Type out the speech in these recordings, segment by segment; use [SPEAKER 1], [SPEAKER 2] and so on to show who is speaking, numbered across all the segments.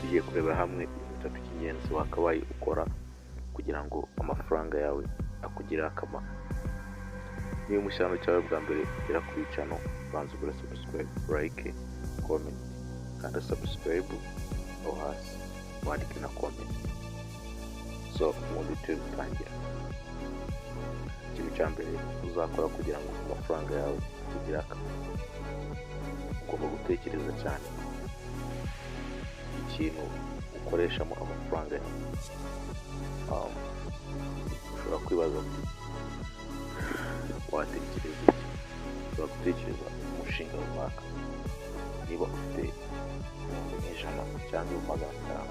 [SPEAKER 1] Tugiye kurebera hamwe ibintu bitatu by'ingenzi wakabaye ukora kugira ngo amafaranga yawe akugirire akamaro. Niba umushyirano cyawe bwa mbere ugera kuri channel, banza ugure subscribe, like, comment, kanda subscribe aho hasi wandike na comment. So ubundi turi gutangira. Ikintu cya mbere uzakora kugira ngo amafaranga yawe akugire akamaro, ugomba gutekereza cyane ikintu ukoreshamo amafaranga yawe. Ushobora kwibaza uti watekereza iki? Ushobora gutekereza umushinga runaka. Niba ufite 100,000 cyangwa 500,000,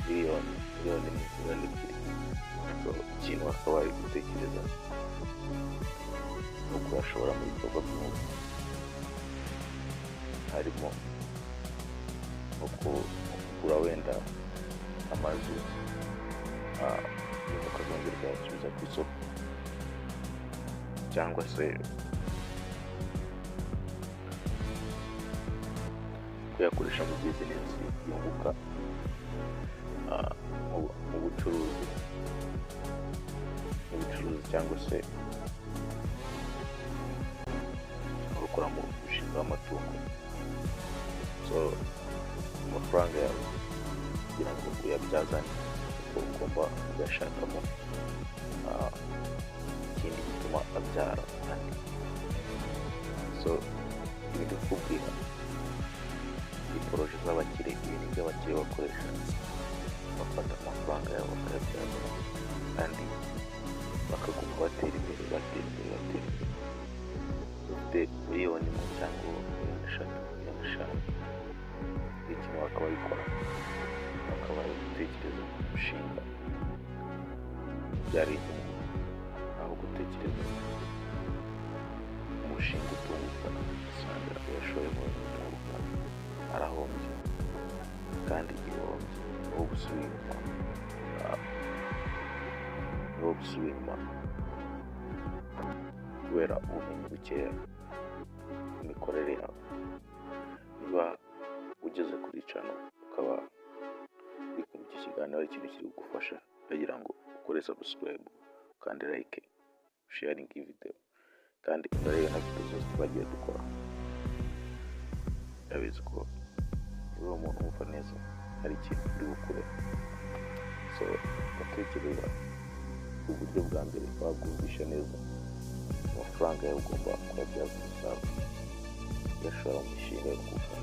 [SPEAKER 1] miliyoni, miliyoni imwe, miliyoni ebyiri, so ikintu wakabaye gutekereza ni ukuyashora mu bikorwa by'umwuga, harimo nko kugura wenda amazu, nyuma ukazongera ukayasubiza ku isoko, cyangwa se kuyakoresha mu bizinesi yunguka, mu bucuruzi, cyangwa se gukora mu mushinga w'amatungo. So amafaranga yawe kugira ngo uyabyazane, ugomba kuyashakamo ikindi gituma abyara andi. So ibi ndikubwira ni poroje z'abakire, ibintu by'abakire bakoresha, bafata amafaranga yabo bakayabyaza kandi bakaguma batera imbere, batera imbere, batera imbere. Ufite miliyoni imwe cyangwa miliyoni 3, miliyoni 5, ikintu wakabaye ukora, wakabaye gutekereza ku mushinga ubyara inyungu, aho gutekereza umushinga utunguka, usanga uyashoye mu bintu bitunguka arahombye, kandi iyo uhombye ni wowe usubira inyuma, ni wowe usubira inyuma kubera ubumenyi bukeya mu mikorere yawe. Niba ugeze kuri channel ukaba uri kumva iki kiganiro ari ikintu kiri kugufasha, ndagira ngo ukore subscribe, ukande like, usharinge iyi video, kandi unarebe na video zose twagiye dukora. Ndabizi ko niba umuntu wumva neza hari ikintu uri bukure. So ndatekereza uburyo bwa mbere wabwumvisha neza, amafaranga yawe ugomba kuyabyaza umusaruro, uyashora mu mishinga yunguka,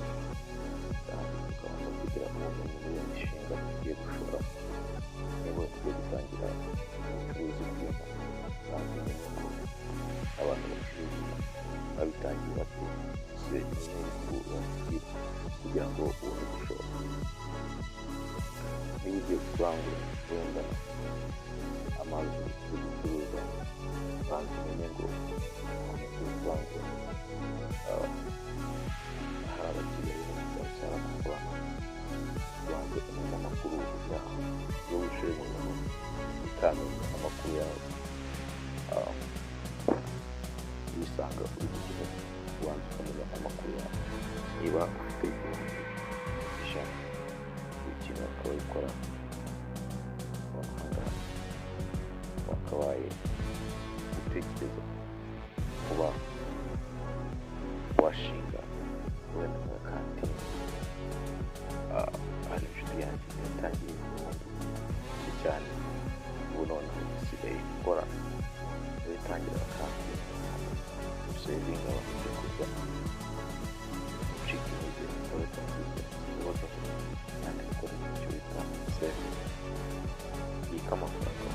[SPEAKER 1] kandi ukabanza kugira ubumenyi muri iyo mishinga ugiye gushora. Niba ugiye gutangira ubucuruzi bw'inka, ubanza umenye ko abantu bacuruza inka babitangiye bate, ese ni iyihe nyungu bafitiye kugira ngo ubone gushora. Niba ugiye kurangura wenda amazu yo gucuruza, banza umenye ngo amazu yo kurangura hari abakiriya benshi cyangwa se hari amafaranga, ubanze umenye amakuru yaho. Iyo wishoye mu bintu utamenya amakuru yawe, wisanga uri gukina. Ubanza ukamenya amakuru yawe. Niba ufite 100,000, ikintu wakabikora ahangaha, wakabaye gutekereza kuba washinga wenda nka kantine. Hari inshuti yanjye yatangiye 1000 cyane, ubu noneho isigaye ikora, witangira kantine usevinga abantu ibyo kurya, ucika intege gahunda nziza ubazaho, kandi ukora icyo bita saving, bika amafaranga.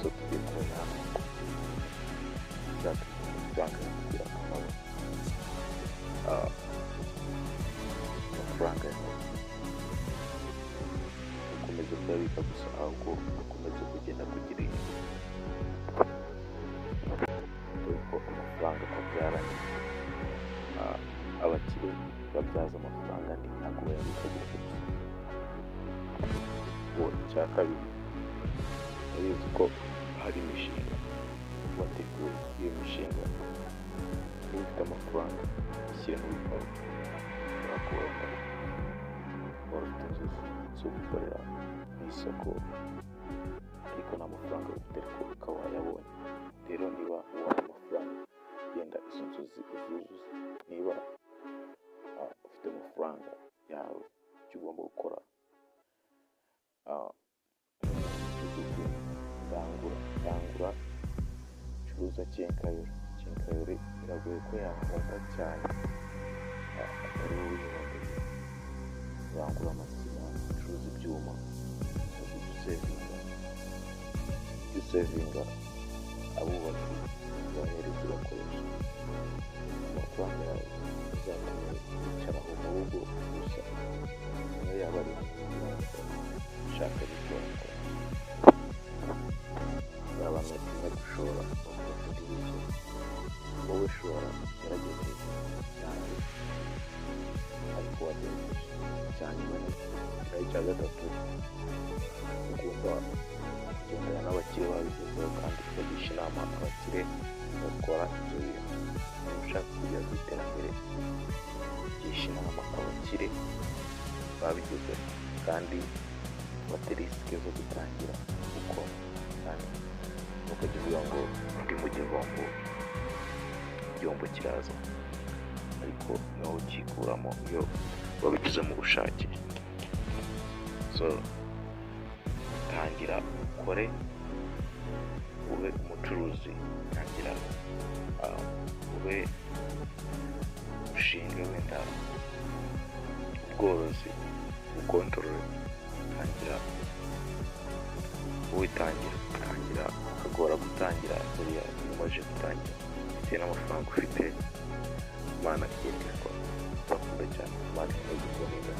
[SPEAKER 1] So tugiye kubona hano bizatuma amafaranga kugira akamaro. Amafaranga yawe ukomeza kuyabika gusa, ahubwo akomeza kugenda kugira inyungu, dore ko amafaranga abyara abakire babyaza amafaranga andi, ntabwo bayabika gutyo gusa. Ubu icya kabiri, urabizi ko hari imishinga wateguye. Iyo mishinga, niba ufite amafaranga, ushyire mu bikorwa. Ushobora kuba wenda yo gukorera mu isoko, ariko nta mafaranga ufite, ariko ukaba wayabonye. Rero niba ubonye amafaranga, genda izo nzozi uzuzuze. Niba ufite amafaranga yawe, icyo ugomba gukora, mudugudu, rangura, rangura, curuza quincaillerie. Quincaillerie biragoye ko yahomba cyane atari wowe uyihombeye. Urangura amasima, ucuruza ibyuma, ujye usevinga, ujye usevinga abubatsi ubahereze ubakoresha. Amafaranga yawe azatume wicaraho mu rugo gusa, niyo yaba ari 50,000, shaka n'icyo wakora. Hari abantu batinya gushora, bavuga ko ndi buke. Wowe shora, ugerageze cyane, ariko wagerageje. Icya nyuma ni icya gatatu: ugomba kugendana n'abakire babigezeho kandi ukagisha inama abakire bakora ibyo bintu. Niba ushaka kugera ku iterambere, gisha inama abakire babigezeho kandi ufate risk zo gutangira gukora cyane. Ntukajye uvuga ngo ndi mu gihombo, igihombo kiraza, ariko ni wowe ucyikuramo iyo wabigize mu bushake. So tangira ukore, ube umucuruzi, tangira ube ushinge wenda ubworozi ukontorore, tangira wowe, tangira, tangira akagora gutangira. Buriya iyo umaze gutangira bitewe n'amafaranga ufite, Imana igenda ikora. Ndakunda cyane, Imana ikomeze kubarinda.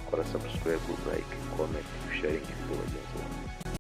[SPEAKER 1] Kora subscribe, like, comment, sharing video bagenzi bawe.